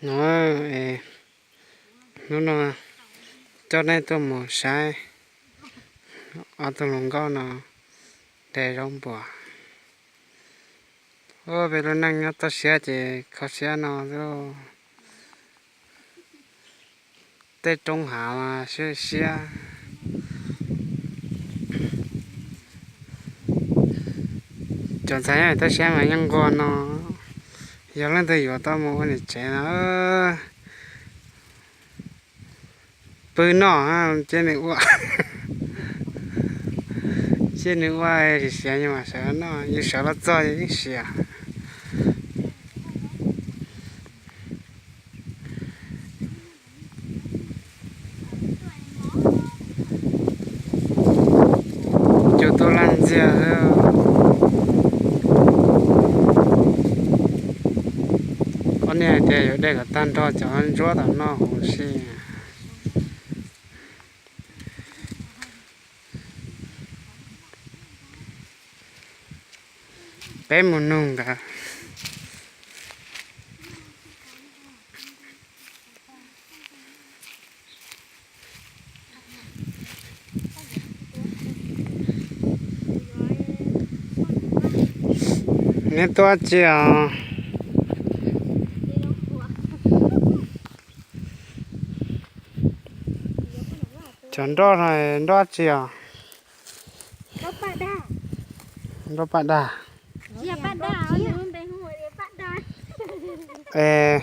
No, hnub no coj nej tuaj mus saib ob tug hluas nkauj no de zaub npuas. Peb lub neej nyob toj siab ces kho siab no. Tej roob hav mas siab siab. Cov ntxhais nyob toj siab mas yeej nquag no. Yog leej twg yuav tau mus ua niam tsev no, pw noj, cia nws ua, cia nws ua, siav siav mas sawv noj, yus sawv los txog yeej siav. Cua tuaj laj ntxiag. Ob niag hais tias yuav de kom tag nrho cov ntsuab tom no huv si. Peb mus nug nkawd. Neb tuaj tsi os? Cov nroj no nroj tsi os? Nroj paj dag. Es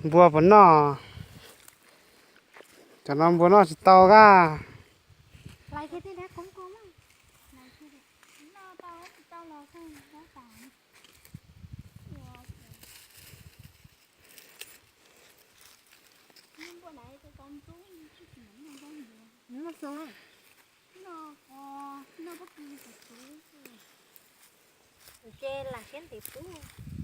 npua puas noj? Cov no npua noj tsis tau kab. Ces lam siab ntev pub.